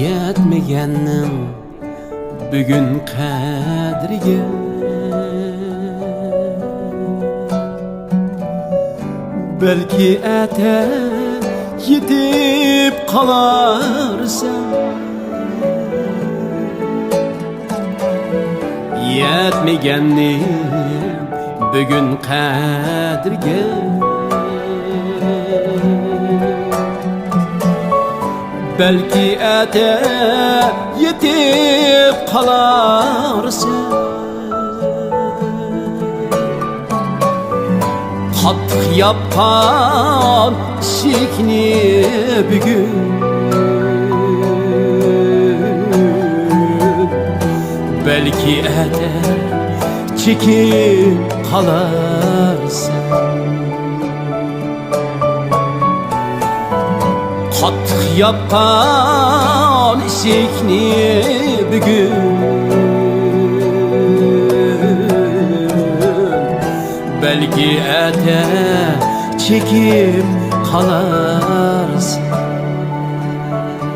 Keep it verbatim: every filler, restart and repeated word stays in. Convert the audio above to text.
يەتمىگەننىڭ بۈگۈن قەدرىگە، بەلكى ئەتە يېتىپ قالارسەن. يەتمىگەننى بۈگۈن قەدرىگە، بەلكى ئەتە يېتىپ قالارسەن. قاتتىق ياپقان ئىشىكنى بۈگۈن، بەلكى ئەتە چېكىپ قالارسەن. قاتتىق ياپقان ئىشىكنى بۈگۈن، بەلكى ئەتە چېكىپ قالارسەن.